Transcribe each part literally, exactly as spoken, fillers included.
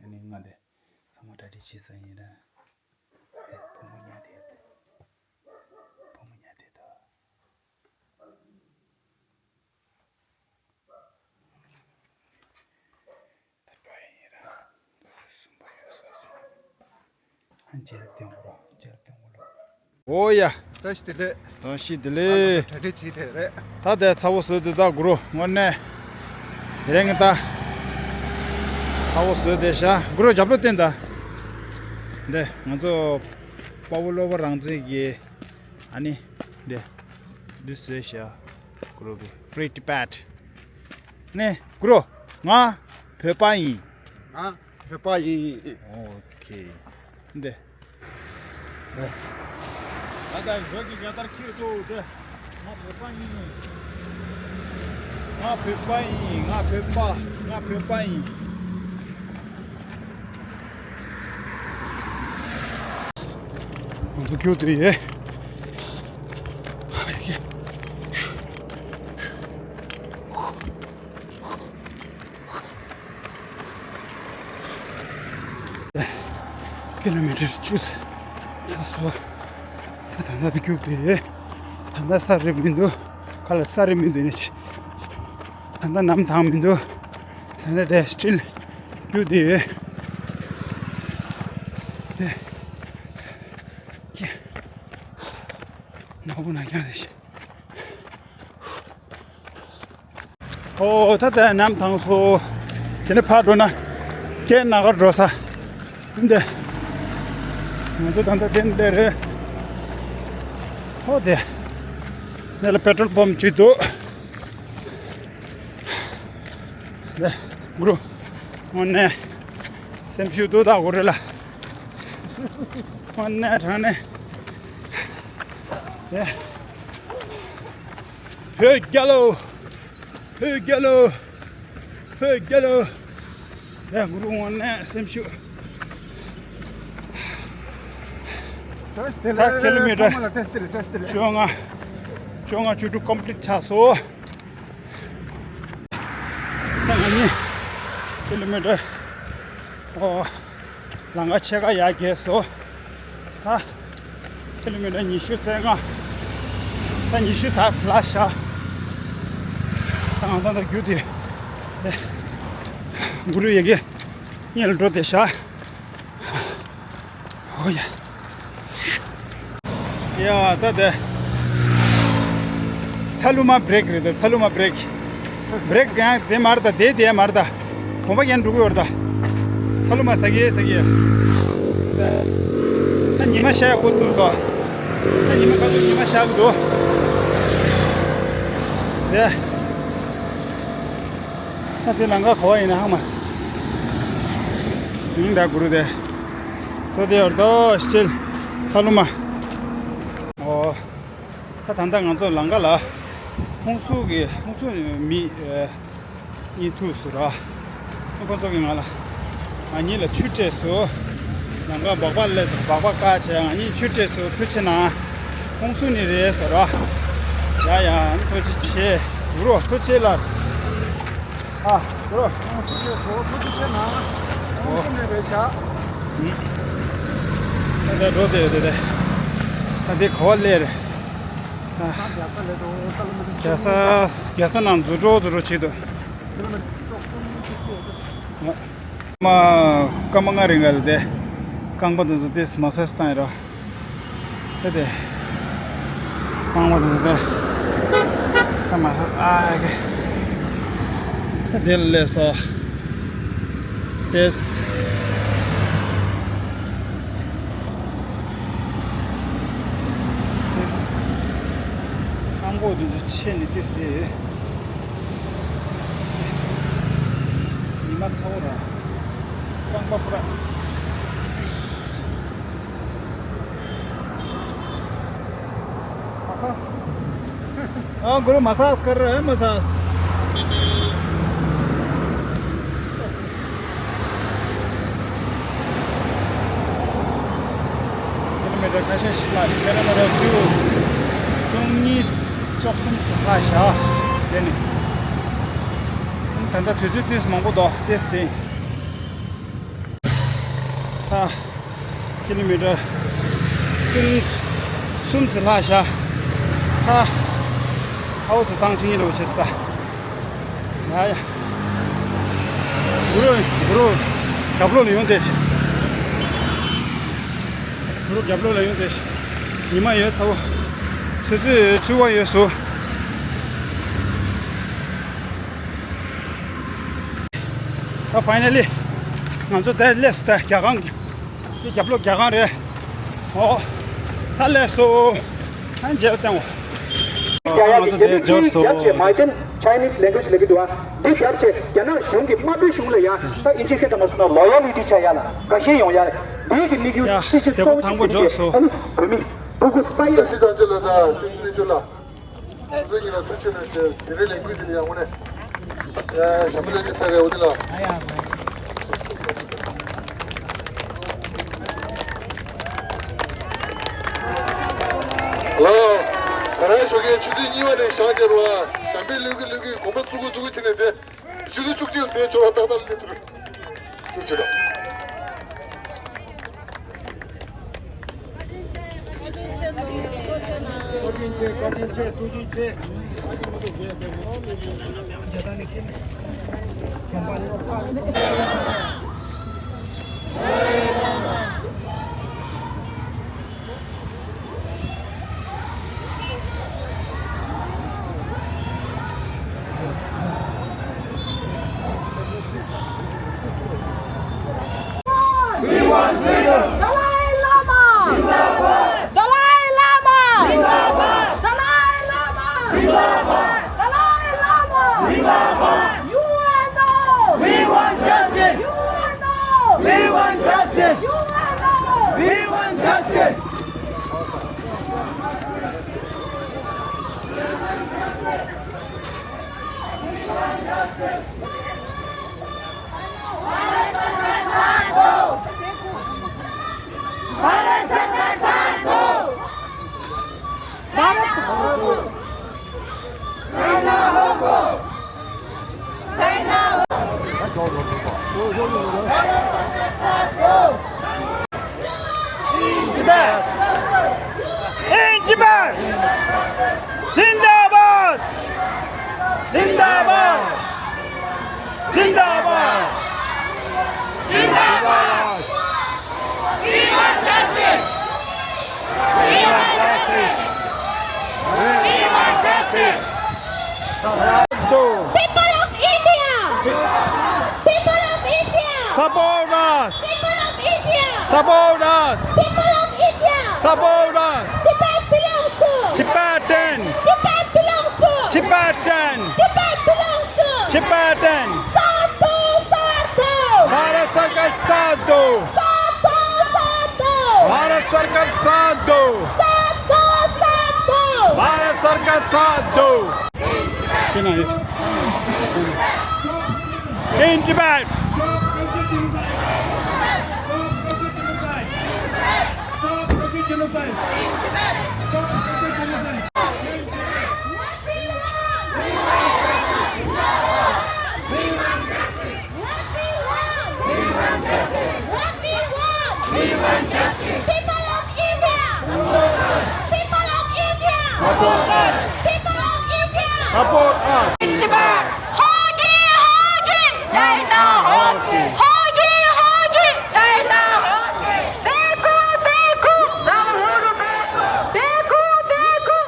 ཨ་ནི་ང་དེ་ཚང་མ་གྲ་སྒྲིག་བྱས་ས་ཡིན་ར། དེ་བུ་མོ་ཉལ་དེ་དེ། བུ་མོ་ཉལ་དེ་དོ། ད་འགྲོ་ཡིན་ར། སུམ་པ་ཡོད་ས་སུ། ཨ་མཇལ་ཏེ་འོ་ར། མཇལ་ཏེ་འོ་ར། ཨོ་ཡ། བཀྲ་ཤིས་བདེ་ལེགས། བཀྲ་ཤིས་བདེ་ལེགས། གྲ་སྒྲིག་བྱས་ཏེ་རེད། ད་དེ་ཚ་བོ་བཟོས་དུས་ད་གུ་རུ་དངོས་གནས། དེ་རིང་ད་ཚ་བོ་བཟོས་ཏེ་ཤ་གུ་རུ་རྒྱབ་ལོག་བསྟན་ད། འདི་ང་ཚོ་དཔའ་བོ་བློ་བ་རང་བཙན་གྱི་ཨ་ནི་འདི་འདི་བཟོས་ཤ་གུ་རུ་གི་Free Tibet། ནས་གུ་རུ་ང་བོད་པ་ཡིན། ང་བོད་པ་ཡིན། ཨོ་ཁེ། འདི། ད་ལྟ་བོད་ཀྱི་རྒྱལ་དར་འཁྱེར་འདུག་དེ། ང་བོད་པ་ཡིན། ང་བོད་པ་ཡིན། ང་བོད་པ་ང་བོད་པ་ཡིན། ང་ཚོ་ཁྱོད་དེ་ཡེ། ཀི་ལོ་མི་ཊར་བཅུ་ཚར་སོང་། ད་ད་ལྟ་རྒྱུག་དེ་ད་ལྟ་ས་རིབ་མི་འདུག་ཁ་ལ་ས་རིབ་མི་འདུག་ནས། ད་ལྟ་གནམ་དྭངས་མི་འདུག་ད་ལྟ་དེ་སྤྲིན་རྒྱུག་དེ་ཡོད། དེ་ཀི་ནག་པོ་ནག་རྐྱང་རེད། ཨོ་ད་ལྟ་གནམ་དྭངས་སོ། དེ་ནས་ཕར་འགྲོ་ན་ཁྱེད་ན་གར་འགྲོ་ས། འདི་ང་ཚོ་ད་ལྟ་དེ་འདི་རེད། ཨོ་དེ་འདི་ལ་པེ་ཊོལ་པམ་གཅིག་འདུག་འདི་གུ་རུ་དངོས་གནས་སེམས་ཤུགས་འདུག་ད་གུ་རུ་ལ་དངོས་གནས་དྲང་གནས་འདི། བོད་རྒྱལ་ལོ། བོད་རྒྱལ་ལོ། བོད་རྒྱལ་ལོ། ཡ་གུ་རུ་དངོས་གནས་སེམས་ཤུགས། བཀྲ་ཤིས་བདེ་ད་ལེགས། ཀི་ལོ་མི་ཊར་ཚང་མ་ལ་བཀྲ་ཤིས་བདེ་ལེགས། བཀྲ་ཤིས་བདེ་ལེགས། བཅོ་ལྔ། བཅོ་ལྔ་བཅུ་དྲུག་ཀོམ་པི་ལིཊ་ཆགས་སོང་། ད་ང་གཉིས་ཀི་ལོ་མི་ཊར། ཨོ། ལམ་ཁ་ཕྱེད་ཀ་ཡར་རྒྱས་སོང་། ད་ཀི་ལོ་མི་ཊར་ཉི་ཤུ་རྩ་ལྔ། ད་ཉི་ཤུ་ཙམ་ལྷག་ཤག་ད་ང་ད་ལྟ་རྒྱུག་དེ་གུ་རུ་ཡ་གི་གཉིས་ལ་འགྲོ་བསྡད་ཤག་ཨོ་ཡ། ཡ་ད་དེ་ཚ་ལུ་མ་བྷི་རེག་རེད། ད་ཚ་ལུ་མ་བྷི་རེག་བྷི་རེག་ཡང་དེ་མར་ད་དེ་དེ་མར་ད་གོམ་པ་ཡང་འགྲོ་གི་ཡོད་རེད། ད་ཚ་ལུ་མ་ཟ་གི་ཟ་གི་ད་ཉི་མ་ཤར་ཡག་པོ་འདུག་སོ། ད་ཉི་མ་ག་ཚོད་ཉི་མ་ཤར་གི་འདུག་དེ་ད་དེ་ལམ་ཁ་ག་པར་ཡིན་ན་ཧ་མ་སོང་། ད་གུ་རུ་དེ། ད་དེ་ཡོད་དོ་སྤྱིར་ཚ་ལུ་མ། ཨོ། ད་ད་ལྟ་ང་ཚོ་ལམ་ཁ་ལ་ཧུན་སུར་གྱི་ཧུན་སུར་མི་གཉིས་ཐུག་སོང་ར། ཁོ་ཚོ་གིས་ང་ལ་ང་གཉིས་ལ་ཆུ་སྤྲད་སོང་། ལམ་ཁ་སྦག་སྦག་སླེབས་སོང་། སྦག་སྦག་བཀག་བྱས་ང་གཉིས་ཆུ་སྤྲད་སོང་། ཐུགས་རྗེ་གནང་། ཧུན་སུར་ནས་རེད་ཟེར་ར། ཡ་ཡ་ཨ་ནི་ཐུགས་རྗེ་ཆེ། གུ་རུ་ཐུགས་རྗེ་ལགས། ཨ་གུ་རུ། ཐུགས་རྗེ་ཆེ་ཟེར། ཐུགས་རྗེ་ཆེ་གནང་། ཧུན་སུར་ནས་རེད་ཤག་ད་ལྟ་འགྲོ་དེ་རེད་དེ། ད་འདི་ག་པར་སླེབས་རེད། ཨ། རྒྱལ་ས་ནང་འཛུལ་འགྲོ་འཛུལ་འགྲོ་བྱེད་དོ། མ། སྐར་མ་ལྔ་རིང་ག་ལ་དེ། རྐང་པ་དེ་ཚོ་ཏོག་ཙམ་མ་སཱཇ་བཏང་ཡོད་ར། དེ་དེ། རྐང་པ་དེ་ཚོ་དེ། ད་མ་སཱཇ་ཨ་གེ། དེ་དེ་ལ་སླེབས་སོང་། ཏོག་ཙམ། རྐང་པ་དེ་ཚོ་ཕྱེ་ནས་ཏོག་ཙམ་དེ། ཉི་མ་ཚ་བོ་ར། རྐང་པ་པུ་ར། མ་སཱཇ། ཨ་གུ་རུ། མ་སཱཇ་ཀར་ར་ཧེ། མ་སཱཇ། ཀི་ལོ་མི་ཊར་ཁ་ཤས་ཤིག་ལ་ཀི་ལོ་མི་ཊར་བཅུ། བཅུ་གཉིས་བཅུ་གསུམ་ཙམ་ལྷག་ཤག་དེ་ནི། ད་ལྟ་དུས་ཚོད་ཏོག་ཙམ་མང་པོ་འདུག་ཏོག་ཙམ་དེ། ད་ཀི་ལོ་མི་ཊར་གསུམ་གསུམ་ཙམ་ལྷག་བཞག་ད་ཧའོ་སུ་ཏང་ཆིང་ཡིན་རོ་ཆེ་སྟ། ཡ་ཡ། གུ་རུ་གུ་རུ་རྒྱབ་ལོགས་ལ་ཡོང་དེ། གུ་རུ་རྒྱབ་ལོགས་ལ་ཡོང་དེ། ཉི་མ་ཡོད་ཚ་བོ། ཆུ་ཚོད་བཅུ་པ་ཡོད་སུ། ད་ཕའི་ནལ་ལི། ང་ཚོ་ད་སླེབས་སོང་ད་རྒྱ་གར་གྱི། འདི་རྒྱབ་ལོགས་རྒྱ་གར་རེད། ཨོ། ད་སླེབས་སོང་། ད་མཇལ་བསྟན་འོ། རྒྱ་ཡག་གི་རྒྱ་མི་ཀུན་རྒྱབ་བྱས་མ་བརྟེན་Chinese language ལབ་ཀྱི་འདུག་ཨ། འདི་རྒྱབ་བྱས་རྒྱ་ནག་གཞུང་གི་དམར་པོའི་གཞུང་ལ་ཡང་ད་ཨིན་ཇི་སྐད་དུ་མ་སོང་ན་ལོ་ཡལ་ལི་ཊི་ཆགས་ཡ་ལ་དགའ་ཞེན་ཡོང་ཡ་རེད། འདི་གི་དམིགས་ཡུལ་ཡ་སྲིད་ཇུས་གཙོ་བོ་གཅིག་བྱས་ཨ་ནི་བོད་མི་ཕྲུ་གུ་ས་ཡ། ད་སྲིད་ཏང་ཅི་ལ་ད་སྲིད་ཏང་ཅི་ལ། ང་ཚོ་གཉིས་ལ་ཐུགས་རྗེ་ཆེ་ཞུ། དེ་རིང་ལས་འགུལ་འདི་ལ་ཡག་པོ་ནས། ཡ་ཞབས་པད་ལ་ཅིག་ཕེབས་རེ་འོ་དེ་ལ། ལོ། ད་རང་ཞོགས་ཀས་ཆུ་ཚོད་གཉིས་པ་ནས་ཞག་བརྒྱབ་རོགས་ཨ། ཞབས་པད་ལུས་ཀི་ལུས་ཀི་གོམ་པ་བཙུགས་ཀི་བཙུགས་ཀི་བྱས་ནས་བསྡད། ཆུ་ཚོད་བཅུ་གཅིག་ལ་བསྡད་ཆོག་ལ་ཏག་ཏག་སླེབས་ཐུབ་རེད། ཐུགས་རྗེ་ཆེ། We want freedom! Dalai Lama! Zindabad! Dalai Lama! Zindabad! Dalai Lama! Zindabad! Dalai Lama! Zindabad! U N O! We want justice! U N O! We want justice! U N O! We want justice! Bharat सरकार साथ दो। भारत सरकार साथ दो। चाइना हो। चाइना हो। In Tibet! In Tibet! Zindabad! Zindabad! Zindabad! Zindabad! We want justice! We want justice! We want justice! People of India! People of India! Support us! People of India! Support us! People of India! Support us! Tibet belongs to Tibetan! Tibet belongs to Tibetan! Tibet belongs to Tibetan! साथ दो, साथ दो! भारत सरकार साथ दो! साथ दो, साथ दो! भारत सरकार साथ दो! साथ दो, साथ दो! भारत सरकार साथ दो! In Tibet! What we want! We want justice! What we want! We want justice! People of India! People of India! Support us! People of India! Support us! Tibet! होगी, होगी! चाइना होगी! होगी, होगी! चाइना होगी! देखो, देखो! देखो, देखो!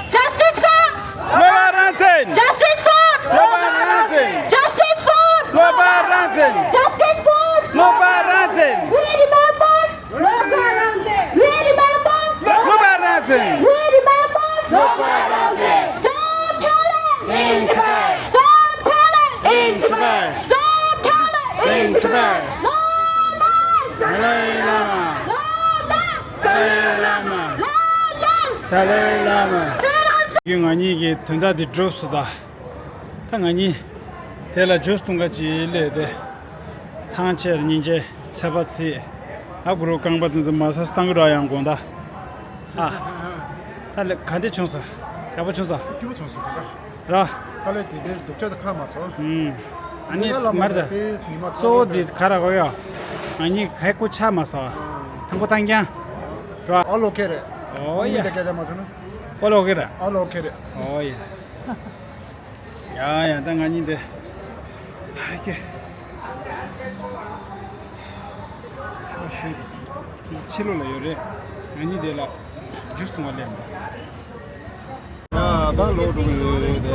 Justice for Global Ransom! Justice for Global Ransom! Justice for Global Ransom! Justice for Global Ransom! We remember Global Ransom! We remember Global Ransom! We remember Global Ransom! Stop killing! In Tibet! Stop killing! In Tibet! Stop killing! In Tibet! No life! Dalai Lama! No life! ཏཱ་ལའི་བླ་མ། ཏཱ་ལའི་བླ་མ། ཡུལ་ང་གཉིས་ཀྱི་དོན་དག་འདི་གྲུབ་སོང་ད། ད་ང་གཉིས་དེ་ལ་ཇུས་འཐུང་ག་ཅིག་སླེབས་ཏེ། ཐང་ཆད་སྙིང་རྗེ་ཚད་པ་ཚིག་ཨ་གུ་རུ་རྐང་པ་དེ་ཚོ་མ་ཟ་སྟངས་ཀྱི་ར་ཡང་དགོངས་ད། ཨ། ད་ལས་ག་འདྲ་བྱུང་སོང་། ཡག་པོ་བྱུང་སོང་། སྐྱིད་པོ་བྱུང་སོང་ད་ག་ར། ད་ལས་དེ་འདྲའི་སྡུག་ཅག་ད་ཁ་མ་སོང་། ཨུམ། ཨ་ནི་ང་ལ་མར་ད། དེ་ཉི་མ་གཙོ་བོ་དེ་ག་ར་གོ་ཡ། ང་གཉིས་གའི་སྐུ་ཆ་མ་སོང་། ཐང་པོ་བཏང་རྐྱང་རོ། ཨོལ་ཨོ་ཁེ་རེད། ཨོ་ཡ། ཨོལ་ཨོ་ཁེ་རེད། ཨོ་ཡ། ཡ་ཡ། ད་ང་གཉིས་དེ་ཧ་ཀེ་ཚ་བ་ཤོད་དེ་ཕྱི་ལོགས་ལ་ཡོད་རེད། ང་གཉིས་དེ་ལ་ཇུས་འཐུང་བ་ལེན་པ། ཡ་ད་ལོག་འགྲོ་གི་ཡོད་རེད་དེ།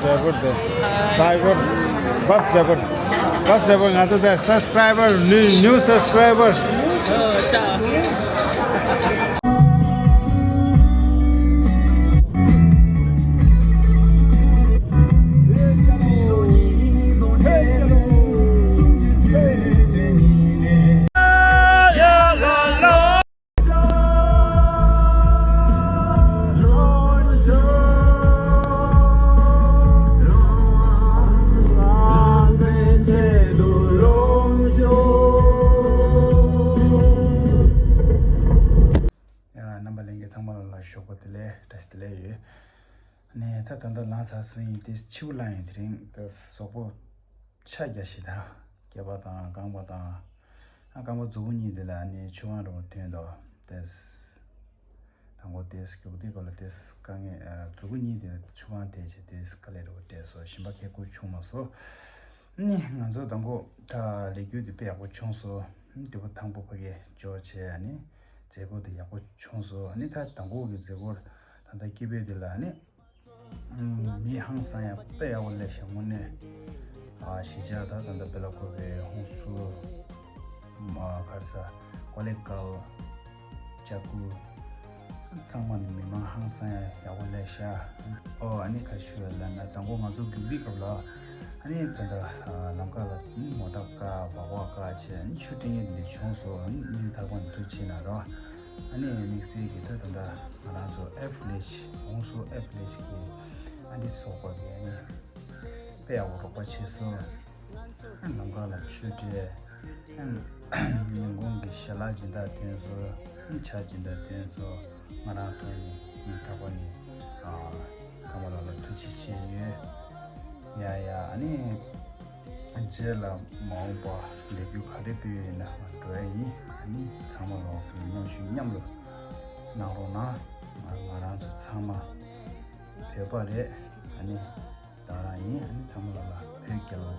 driver དེ། driver bus driver bus driver ང་ཚོ་དེ་subscriber new new subscriber རྣམ་པ་ལྷན་རྒྱས་ཚང་མ་ལ་ཞོགས་པ་བདེ་ལེགས། བཀྲ་ཤིས་བདེ་ལེགས་ཡོད། ནས་ད་ད་ལྟ་ལངས་ཚར་སོང་ཡིན། དེ་ཕྱི་པོ་ལངས་ཡིན། དེ་རིང་ད་གཟུགས་པོ་ཆ་རྒྱ་ཞིག་དང་སྐེད་པ་དང་རྐང་པ་དང་། ཨ་རྐང་པ་མཛུབ་གུ་གཉིས་དེ་ལ་ནི་ཆུ་དབང་རུ་ཐོན་འདུག་དེ་དང་པོ་དེ་རྒྱུག་དེ་གོ་ལ་དེ་དཀའ་ངལ། ཨ་མཛུབ་གུ་གཉིས་དེ་ཆུ་དབང་ཐེབས་བྱས་དེ་དཀའ་ལས་རུ་འཕྲད་སོང་། གཞན་པ་གའི་སྐུ་བྱུང་མ་སོང་། ནི་ང་ཚོ་དང་པོ་ད་ལས་འགུལ་དེ་དཔེ་ཡག་པོ་བྱུང་སོང་། དེ་པོ་ཐང་པོ་ཕ་གི་འབྱོར་བྱས་ནི་མཛད་སྒོ་དེ་ཡག་པོ་བྱུང་སོང་། ནི་ད་དང་པོ་གི་མཛད་སྒོ་ད་ལྟ་སྐྱིད་པོ་དེ་ལ་ནི་མི་ཧང་སང་ཡ་དཔེ་ཡག་པོ་སླེབས་ཤག་དངོས་གནས། ཨ་གཞིས་ཆགས་ད་ད་ལྟ་སྦེ་ལ་ཁོ་པའི་ཧུན་སུར་མ་ག་རེ་ཟ་ཀོ་ལེ་ཀལ་ཅ་ཀུ་ཚང་མ་ནི་མི་མང་ཧང་སང་ཡ་ཡག་པོ་སླེབས་ཤག་ཨོ་ཨ་ནི་ཁ་ཤུ་ལ་ན་དང་པོ་ང་ཚོ་རྒྱུག་པའི་སྐབས་ལ་ཨ་ནི་ད་ལྟ་ལམ་ཁ་ལ་མོ་ཊ་བཀག་སྦག་སྦག་བཀག་བྱས་ཨ་ནི་ཆུ་སྤྲིན་ཡས་འདི་བྱུང་སོང་། ཨ་ནི་སྙིང་ཐག་པ་ནས་ཐུགས་རྗེ་གནང་རོགས། ཨ་ནི་དམིགས་བསལ་གྱི་ད་ད་ལྟ་ང་རང་ཚོ་ཨེཕ་ལེ་ཤི་ཧུན་སུར་ཨེཕ་ལེ་ཤི་གི་ཨ་འདི་ཚོགས་པ་གི་ཨ་ནི་དཔེ་ཡག་པོ་རོགས་པ་བྱས་སོང་། ཨ་ལམ་ཁ་ལ་ཆུ་སྤྲད། ཨ་ཉིན་གུང་གི་ཞལ་ལག་སྦྱིན་བདག་ཐོན་སོང་། ཨ་ཇ་སྦྱིན་བདག་ཐོན་སོང་། ང་རང་ཐོན་ནས་ཨ་ཐག་པ་ནས་ཨ་ཚང་མ་ལ་ལ་ཐུགས་རྗེ་ཆེ་ཡོད། ཡ་ཡ་ཨ་ནི། རྗེས་ལ་མ་འོངས་པ་ལས་འགུལ་ག་རེ་སྤེལ་ཡོད་ན་ང་འགྲོ་ཡ་ཡིན། ཨ་ནི་ཚང་མ་ལོག་གི་མཉམ་ཞུགས་མཉམ་དུ་གནང་རོགས་གནང་། ང་ང་རང་ཚོ་ཚང་མ་བོད་པ་རེད། ཨ་ནི་ད་རང་ཡིན། ཨ་ནི་ཚང་མ་ལོག་ལ་བོད་རྒྱལ་ལོ།